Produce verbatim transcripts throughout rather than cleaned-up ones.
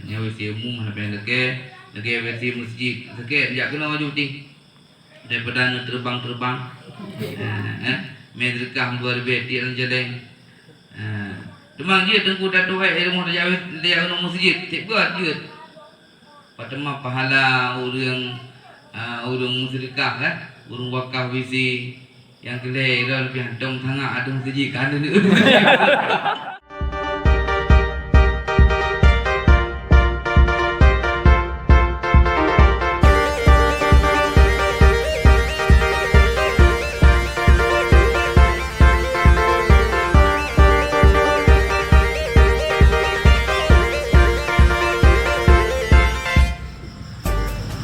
Nyoe W C umum hana payah lagèe, lagèe W C meuseujid. Sakét jak keunoe aju putih. Daripada neuteubang-teubang. Eh, eh. Mé seudeukah dua ribèe tiek lam jaleng. Eh. Teuma jeuet Teungku taduek ilmu tajaweueb, tajaweueb meuseujid. Tiep geuet jeuet. Pat teuma pahala ureueng, eh, ureueng meuseudeukah, kan? Ureueng wakaf W C. Nyang keu lhèe droe leubeh hantom sangat ateueh meuseujid ka aneuk.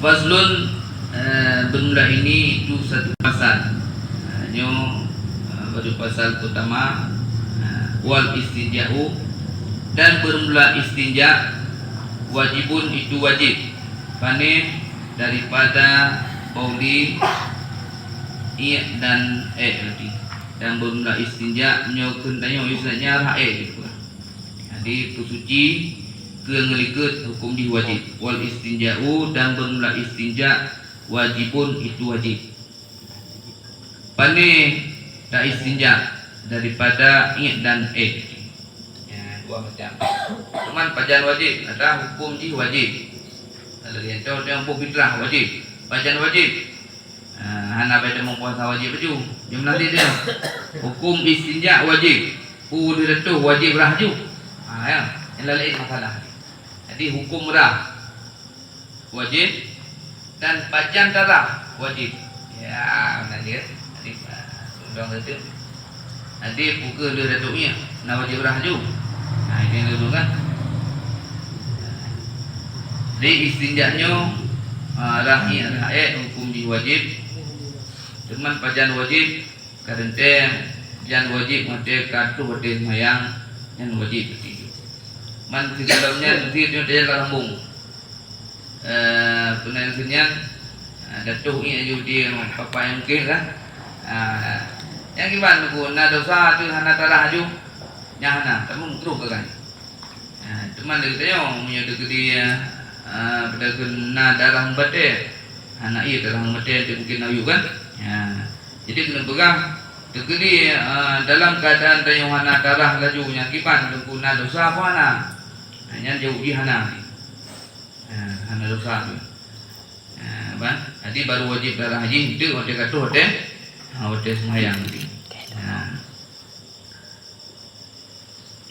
Faslun, eh, bermula ini itu satu pasal. Eh, nyoe, eh, baru pasal pertama, eh, wal istinja'u, dan bermula istinja wajibun itu wajib. Pané daripada bauli, iek dan ék tadi. Dan bermula istinja nyoe kheun tanyoe istilahnya rah ék gitu kan. Jadi, peusuci keu ngon likot huköm jih wajéb. Wal istinja'u, dan bermula istinja wajibun, itu wajib. Pané ta istinja daripada iek dan ék. Ya, dua macam. Cuman pajan wajéb, ada huköm jih wajéb. Kalau dia tahu dia ampuh fitrah wajéb. Pajan wajéb. Ah, hana beda meupuasa wajéb baju. Jom nanti dia. Huköm istinja wajéb. Peue deuh reutôh wajéb rah ju. Ha, ya. Nyang laén masalah. Jadi, huköm rah wajéb dan pajan tarah wajéb. Ya, meunan dia. Jadi, ah, undang reutôh. Jadi, peue keuh deuh reutôh nyan, na wajéb rah ju. Nah, ini dulu kan. Jadi, istinja nyoe, ah, rah iek, rah ék, huköm jih wajéb. Cuman pajan wajéb, Ka teuntèe jan wajéb watèe ka troh watèe seumayang, nyan wajéb peutinju. Man sigohlom nyan meusti tanyoe tajak lam rambong. Eh, peue nan kheun nyan, eh, tatoh iek aju di papa nyang mungken kan. Ah, nyang kiban Teungku, na dosa ateueh hana tarah aju? Nyan hana, tapi meutroh keu kan. Ha, teuma lé geutanyoe, meunyoe teukeudi, ha, pada keu na darah meubatèe, hana ié darah meubatèe, mungken na yue kan? Ha, jadi keuneuk peugah, teukeudi, ha, dalam keuadaan tanyoe hana darah laju nyang kiban Teungku na dosa apa hana? Ha, nyan jaweueb jih hana. Ha, hana dosa tu. Ha, ban, jadi baru wajéb darah jih, itu watèe ka troh watèe, ha, watèe seumayang tadi. Ha.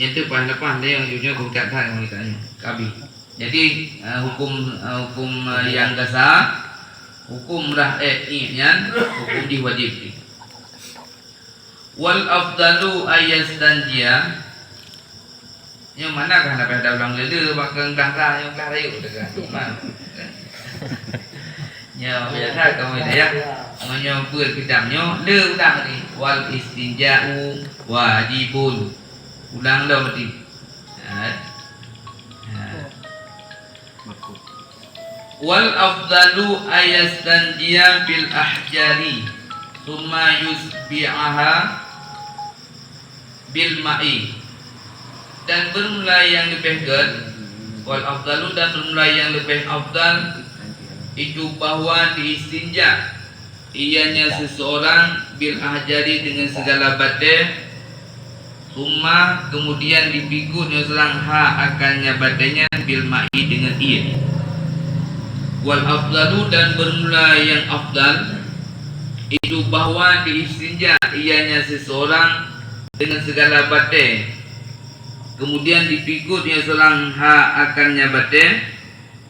Nyan teuk paih leupah lé nyang jujur keu that-that ngon geutanyoe. Ka abéh. Jadi, eh, huköm, eh, huköm, eh, nyang gasa, huköm rah ék iek nyan, huköm jih wajéb jih. Wal afdalu an yastanjiya. Nyoe mana kah na payah ulang lé-lé bak keu glah-glah nyoe glah rayeuk teuka. Nyoe biasa kamoe dah ya. Meunyoe beuet kitab nyoe le ulang tadi. Wal istinja'u wajibun. Ulang lom tadi. Ha. Ha. Wal afdalu ayastanjiya bil ahjari, tsumma yusbi'aha bil ma'i. Dan bermula yang lebih gét, wal afdalu, dan bermula yang lebih afdal, itu bahwa diistinja ianya seseorang bil ahjari dengan segala batée, tsumma, kemudian dipikut nyoe seurang ha akan nyan batée nyan bil ma'i dengan ié. Wal afdalu, dan bermula yang afdal, itu bahwa diistinja ianya seseorang dengan segala batée, kemudian dipikut nyoe seurang ha akan nyan batée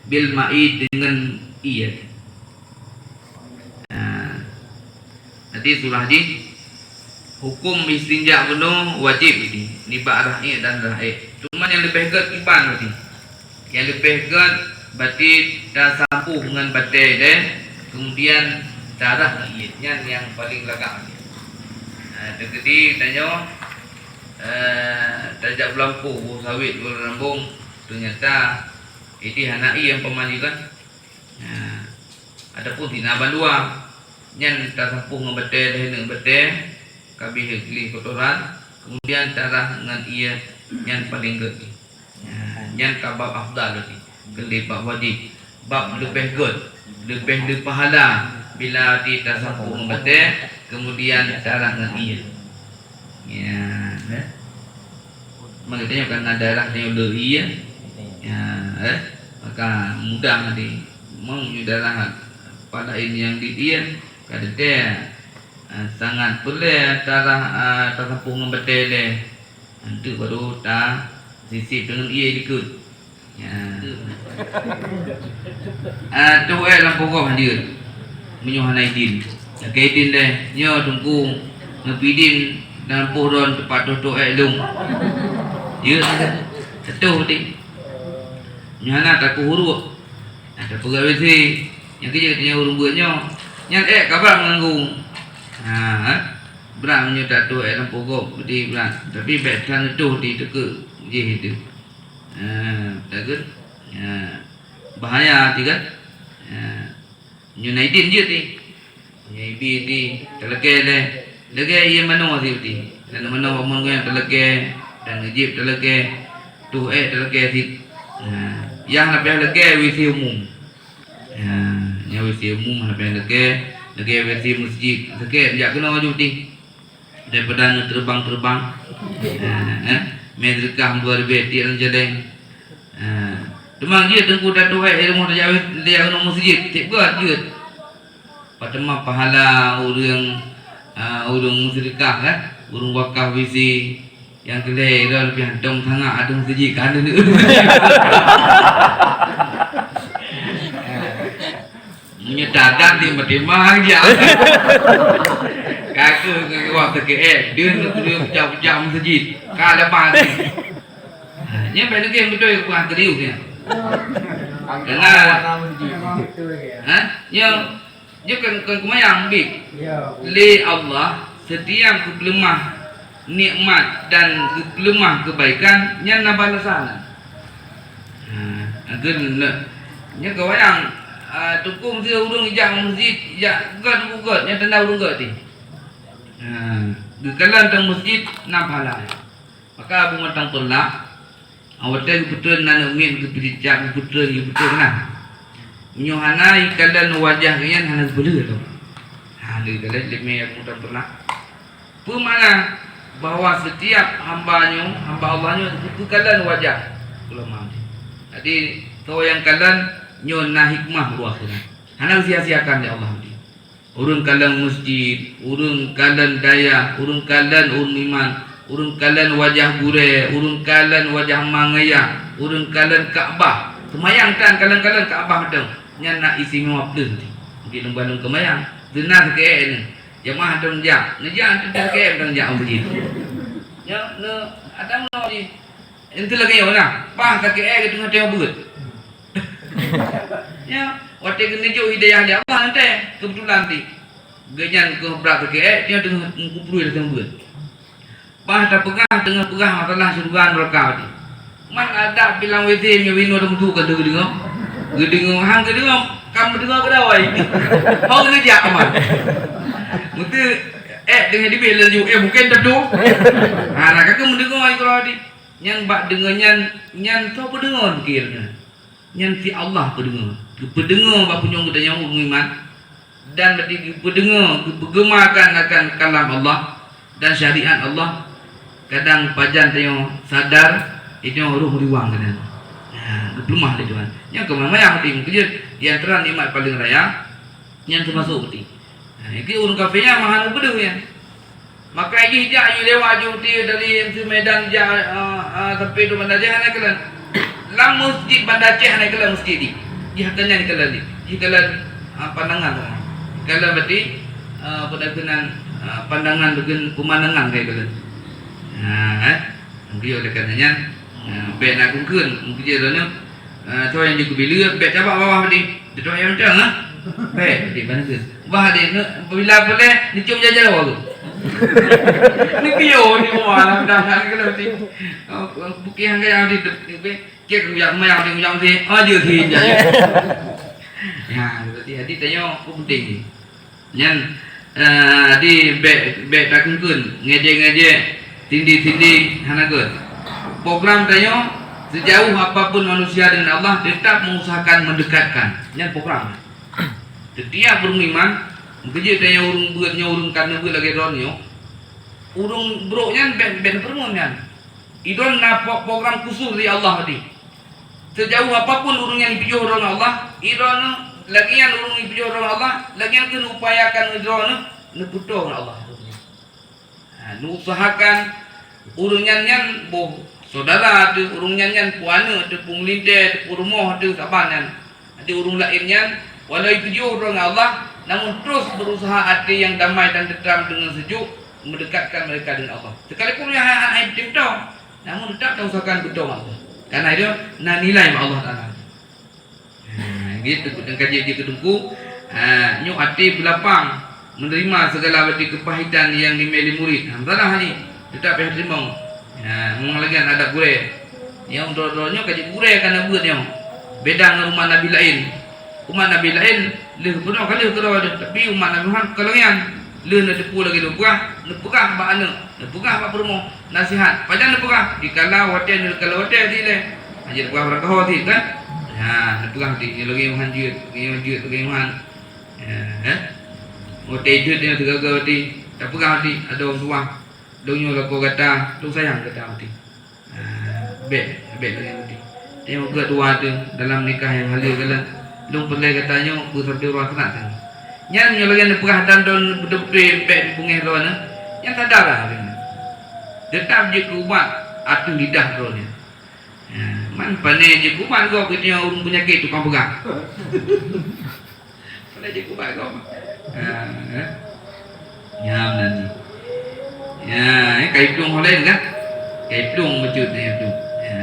bil ma'i dengan ié. Nah, jadi surah jih huköm istinja bunoe wajéb jih nibak rah ié dan rah ék. Cuma nyang leubeh gét kiban tadi. Nyang leubeh gét berarti tasampôh ngon batée deh, kemudian tarah ngon ié. Nyan nyang paleng lagak. Nah, teukeudi tanyoe, eh, tajak beulampôh boh sawét boh rambong, ternyata ideh hana ié umpama jih kan. Nah, ataupun hina bandua, nyan tasampôh ngon batée, lheuh ngon batée, ka abéh gleh kotoran, kemudian tarah ngon ié, nyan paleng gét jih. Nah, nyan ka bab afdal tadi. Keulipat wajéb, bab leubeh gét, leubeh le pahala bila di tasampôh ngon batée, keumudian darah ngon ié. Ya, eh. Maka tanyoe kana darah tanyoe le ié. Ya, eh. Maka mudah di meunyoe darah palaén nyang di ié, ka teuntée, eh, sangat peureulée darah, eh, tasampôh ngon batée lé. Anteuk baru ta sisip deungon ié dikeue. Ya. Ah, toh ék lam pugoh jeuet. Meunyoe hana idin. Nyang ka idin deh, nyoe teungku neupi idin lam poh ron teupatoh toh ék lông. Jeuet. Teutoh deh. Nyoe hana taku huruk. Ada peugah W C. Nyang keujeuet nyoe ureuëng beuet nyoe. Nyan ék ka brat meuganggu. Ha, eh? Brat meunyoe tatoh ék lam pugoh, di brat. Tapi bék tan neutoh di teukeu jih itu. Ha, takut. Ha, bahaya ti kan? Ha, nyoe na idin jeuet ti. Nyoe ibi ti, talakée lé. Lagée ié manoe si uti. Dan manoe umum ngon talakée, dan ngejip talakée, tuh ék talakée sit. Ha, yang leubeh lagée W C umum. Ha, nyoe W C umum hana payah lakée, lakée W C masjid. Sakét jak keunoe ju putih. Daripada nyoe teubang-teubang. Ha, eh, meuseudekah dua ribée tiek lam jaleng. Ha, teuma jeuet teungku tatuek di rumoh tajak, tajak keunoe masjid, tiep gét jeuet. Pateuma pahala ureuëng, ha, ureuëng meuseudekah kan, ureuëng wakaf W C. Nyang keu lhée droe leubeh hantom sangat ateueh masjid ka lheueh. Meunyoe dagang di Madinah jak. Ka keuh ngon wak teukeue, dia neu-, dia peucah-peucah masjid. Ka lepas. Nyan bèk neugeh beutôi bukan serius nyan. Kena. Ha? Nyoe Nyoe kan, kan keumayang, bit. Ya. Lé Allah, setiap geupeuleumah nikmat dan geupeuleumah keubaikan, nyan na balasan. Ha, agar na-, nyoe keumayang, ah, tukang si ureueng jak masjid, jak gét, gét, nyan tanda ureueng gét tih. Ha, geukalon tang masjid, na pahala. Maka Abu Matang Tullah, watèe geupeutreun aneuk miet, geupeudicak, geupeutreun, geupeutreun na. Meunyoe hana ikalon wajah geuh nyan, hana geupeuleueh lom. Ha, lé kalon lé mé Abu Matang Tullah. Peue makna bahwa setiap hamba nyoe, hamba Allah nyoe, geupeue kalon wajah ulama. Jadi, soe nyang kalon nyoe na hikmah luwah keunan. Hana geusia-siakan lé Allah. Ureueng kalon masjid, ureueng kalon dayah, ureueng kalon ureueng iman, ureueng kalon wajah gurèe, ureueng kalon wajah ma ngon yah, ureueng kalon Ka'bah. Seumayang tan kalon-kalon Ka'bah mantong. Nyan na istimewa pleueh. Di lôn-lôn keumayang. Teuma keu ék nyoe. Jamaah mantong jak. Neujak mantong keu ék mantong jak u masjid. Nyoe, nyoe, ada nyoe jih. Enteuk lagèe nyoe na, paih sakét ék geuteungoh-teungoh beuet. Ya, watèe geuneujok hidayah lé Allah, enteuk keubeutulan pih. Geuhnyan keuh brat sakét ék, teungoh-teungoh meukuprui lam beuet. Paih tapeugah, teungoh peugah masalah syeuruga neuraka tih. Man adak pilang W C meunyoe binoe teumeusu ka geudeungoe. Geudeungoe, han geudeungoe, ka meudeungoe keudawai. Hông neujak man. Meuteuk ék teungoh dibit laju, éh, mungken teutu. Ha, na ka keuh meudeungoe keudawai tih. Nyan bak deungoe nyan, nyan soe peudeungoe pike nyan? Nyan si Allah peudeungoe. Geupeudeungoe bak punyueng geutanyoe ureueng iman, dan berarti geupeudeungoe, geupeugeumakan akan kalam Allah dan syariat Allah. Kadang pajan tanyoe sadar, tanyoe roh riwang keunan. Ha, geupeuleumah lé Tuhan. Nyan keuh mayang hati meukeujeuet, di antara nikmat paleng raya, nyan teumasok peuti. Ha, nyan keuh ureueng kafé nyan meuhan geupeudeuh nyan. Maka jih jak, jih lewat, jih uti dari si Medan jak, ah, ah, sampai tu Banda Aceh hana kalon. Lam masjid Banda Aceh hana kalon masjid jih. Jih hana kalon jih. Jih kalon, ah, pandangan. Kalon berarti, ah, apa dah keunan, ah, pandangan, bukan pemandangan kai kalon. Ha, eh. Mungkin oleh kerana nyan, ah, bèk na kungkeun, mungkin dia tu, ah, tu yang juga bila, bèk cabak bawah tadi. Dia tu yang macam, ah. Bèk, dia mana tu? Bah, dia, bila boleh, dia cium jajar bawah tu. Ni kio ni, wah, dalam dah, dah, kalau tu. Oh, bukit yang kaya, dia, dia, dia, cek yang, yang, yang, yang, dia, ah, dia, dia, dia. Ya, berarti hati tanya, apa penting? Nyan, eh, di bèk, bèk takheun-kheun, ngejek-ngejek, tindi-tindi, hana gèt. Program tanyoe, Sejauh apapun manusia dengan Allah, tetap mengusahakan mendekatkan. Nyan program. Setiap ureuëng iman, meukeujeuet tanyoe ureuëng beuet nyoe, ureuëng ka neubeuet lagée droeneuh nyoe, ureuëng brok nyan bèk, bèk neupeureumeun nyan. Idon na po-, program khusus di Allah tadi. Sejauh apapun ureuëng nyan jipijoh droeneuh Allah, idon lagée nyan ureuëng jipijoh droeneuh Allah, lagée nyan keuh neuupayakan droeneuh neupeutoe ngon Allah. Ha, neuusahakan ureuëng nyan nyan boh syedara teuh, ureuëng nyan nyan peue aneuëk teuh, peue meulintée teuh, peue rumoh teuh, saban nyan. Jadi ureuëng laén nyan, walau jipijoh droeneuh Allah, namun terus berusaha até nyang damai dan tentram deungon sejuk mendekatkan mereka dengan Allah. Sekalipun nyan hana, hana, hana jitem tong, namun tetap tausahakan beutôi Allah. Karena itu na nilai bak Allah Taala. Ha, gitu, dan kaji jih keu teungku. Ha, nyoe até beulapang menerima segala bati keupahitan nyang jimé lé murit. Ha, salah ni, tetap payah teurimong. Ha, memang lagée adab gurée. Nyang droe-droe nyoe kaji gurée ka na beuet nyoe. Beda ngon umat nabi laén. Umat nabi laén lheueh bunoe ka lheueh keudroe, tapi umat Nabi Muhammad ka lagée nyan. Lheueh neuteupeue lagée lôn peugah, neupeugah bak aneuëk, neupeugah bak peurumoh, nasihat. Pajan neupeugah? Dikala watée, dikala watée dilée. Hana jeuet peugah barangkaho cit kan? Ha, neupeugah di, nyoe lagée meuhan jeuet, lagée meuhan jeuet, lagée meuhan. Ha, eh? Watée jeuet nyoe teugaga watée, tapeugah watée, adoe tuha, lôn nyoe lakoe gata, lôn sayang gata watée. Ha, bèk, bèk lagée watée. Tanyoe geutuha teuh dalam nikah nyang haleue galak, lôn peureulée gata nyoe beusabé uroe akhirat teuh. Nyan nyoe lagée neupeugah dan don beutôi-beutôi bèk beungéh droeneuh, nyan sadar lah lagée nyan. Teutap jeuet keu ubat ateueh lidah droeneuh. Ha, man pane jeuet keu ubat gob, geutanyoe ureuëng peunyakét tukang peugah. Pane jeuet keu ubat gob. Ha, eh. Nyan nan jih. Ya, eh, kai plueng holeh kan? Kai plueng bacut ni plueng. Ya.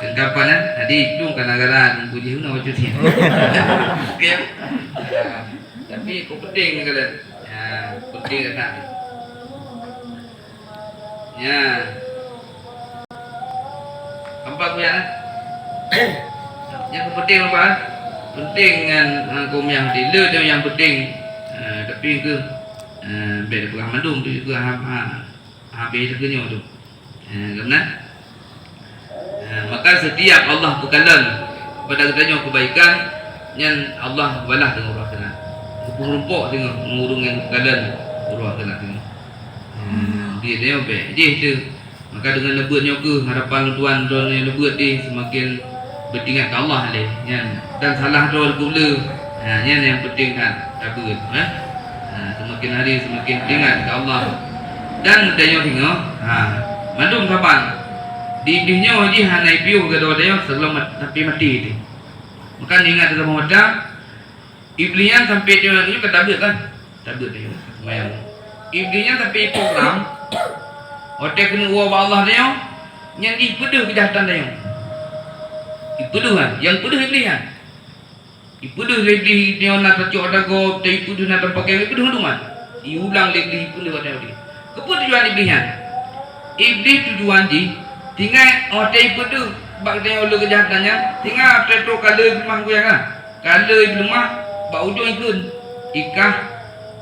Tentang panas, tadi plueng kana gara nunggu jih na bacut ni. Okey. Ya. Tapi kok penting kalian. Ya, penting kata. Ya. Nampak ku ya? Nyang penting apa? Penting ngan, ha, keumiang hati. Le tu nyang penting. Ha, tapi ke, ha, bèk peugah mandum tu juga ha, ha, habis tu nyoe tu. Ha, keunan. Ha, maka setiap Allah peukalon kepada geutanyoe kebaikan, nyan Allah balah teungoh uroe akhirat. Geupeurumpok teungoh ureuëng nyang peukalon uroe akhirat teungoh. Ha, dia dia bèk jih tu. Maka deungon neubeuet nyoe keuh harapan lôn tuan droeneuh neubeuet deh seumaken beutingat keu Allah lé nyan, dan salah droe keubeuleue. Ha, nyan nyang penting that tabeuet, eh. Ha, seumaken hari seumaken teuingat keu Allah. Dan tanyoe singoh, ha, mandum saban. Di Iblih nyoe jih hana jipiôh keu droe tanyoe sebelum mat-, sampai maté teuh. Maka ingat saboh mata, Iblih nyan sampai tanyoe ka tabeuet kan? Tabeuet tanyoe seumayang. Iblih nyan sampai jiprogram, watée keuneuk woe bak Allah tanyoe, nyan jipeudeuh keujahatan tanyoe. Jipeudeuh kan? Nyang peudeuh Iblih nyan. Jipeudeuh lé Iblih, tanyoe na tacok ata gob, jipeudeuh na tapakée, jipeudeuh mandum nyan. Jiulang lé Iblih, jipeudeuh watée-watée. Keupeue tujuan Iblih nyan? Iblih tujuan jih, tinggai watée jipeudeuh bak tanyoe le keujahatan nyan, tinggai watée trok ka le peuleumah goyang kan? Ka le peuleumah, bak ujong jikheun, ikah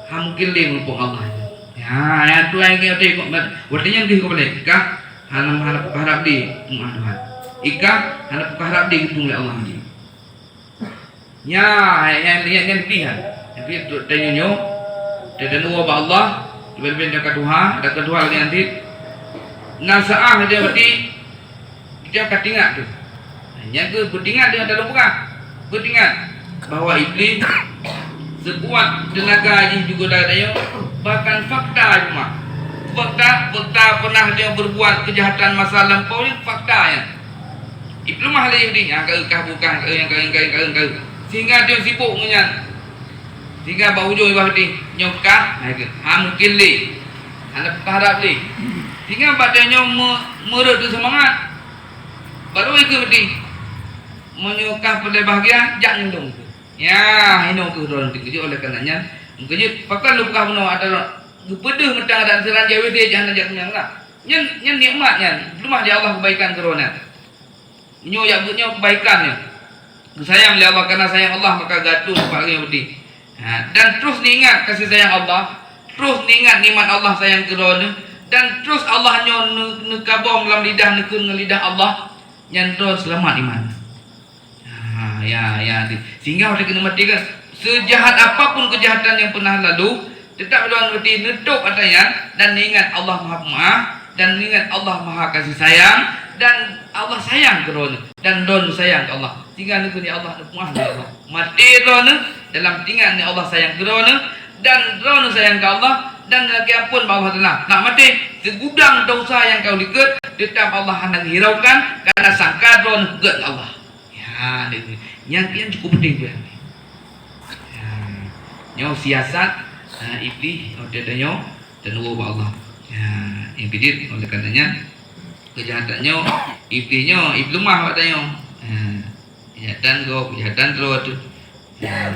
hana mungken lé meulumpok Allah. Ya, ya Tuhan, ya Tuhan, watée nyan deuh keubalek, ikah hana, hana peuharab lé meulumpok Tuhan. Ikah hana peuharab lé geupeuleumah lé Allah lé. Ya, ya, ya, ya, ya, ya, ya, ya, ya, tanyoe nyoe, tanyoe bak Allah, leubeh-leubeh ka tuha, dan ka tuha lagée nyan cit. Na saah dia berarti Kita ka teuingat tu. Nyan keuh beutingat deungon dalam peugah. Beutingat bahwa Iblih seukuat teunaga jih jigoda tanyoe, bahkan fakta cuma. Fakta, fakta pernah dia berbuat kejahatan masa lampau nyan fakta nyan. Iblih mah lé Yahudi, nyang ka kah bukah, nyang ka, nyang ka, nyang ka, nyang ka, nyang ka. Sehingga dia sibuk ngon nyan. Sehingga bak ujong Iblih nyoe kah, ha mungkin lé. Hana peuharab lé. Sehingga bak dia nyoe me-, meureuet tu seumangat. Baru ikeu meuti. Meunyoe kah peureulée bahgia, jak ngon lôn keuh. Ya, hinoe keuh droe teukeujot oleh karena nyan. Meukeujot, pakon lôn peugah bunoe ata geupeudeuh meutan adat seuran jaweueb jih hana jak keunong lah. Nyan, nyan nikmat nyan. Leumah di Allah kebaikan keu droe nyan. Nyoe jak buet nyoe kebaikan nyoe. Geusayang lé Allah, karena sayang Allah maka geuatoe bak lagée meuti. Ha, dan terus niingat kasih sayang Allah, terus niingat nikmat Allah sayang keu droeneuh, dan terus Allah nyoe neu-, neukabom lam lidah, neukheun ngon lidah Allah, nyan droe seulamat iman. Ha, ya, ya, di-, sehingga watée keuneuk maté kan, seujahat apapun keujahatan nyang peunah lalu, teutap droe neuti neutôb atra nyan dan ingat Allah Maha Peumaaf dan ingat Allah Maha Kasih Sayang dan Allah sayang keu droe nyoe dan droe nyoe sayang keu Allah. Sehingga neukheun, "Ya Allah, neupeumaaf lé Allah." Maté droe nyoe dalam teuingat ni Allah sayang keu droe nyoe dan droe nyoe sayang keu Allah dan lakée amphon bak Allah Taala. Nak maté, seugudang desya nyang ka likot, teutap Allah hana geuhiraukan, karena sangka droe nyoe gét ngon Allah. Ya, nyan, nyan cukup penting tu, ya. Ya. Nyoe siasat, ha, Iblih, oh, dia tanya, dan Allah bak Allah. Ya, Iblih, oleh karenanya, kejahatan nyoe, Iblih nyoe, Iblih lemah bak tanyoe. Ya. Kejahatan gob, kejahatan droe tu. Ya.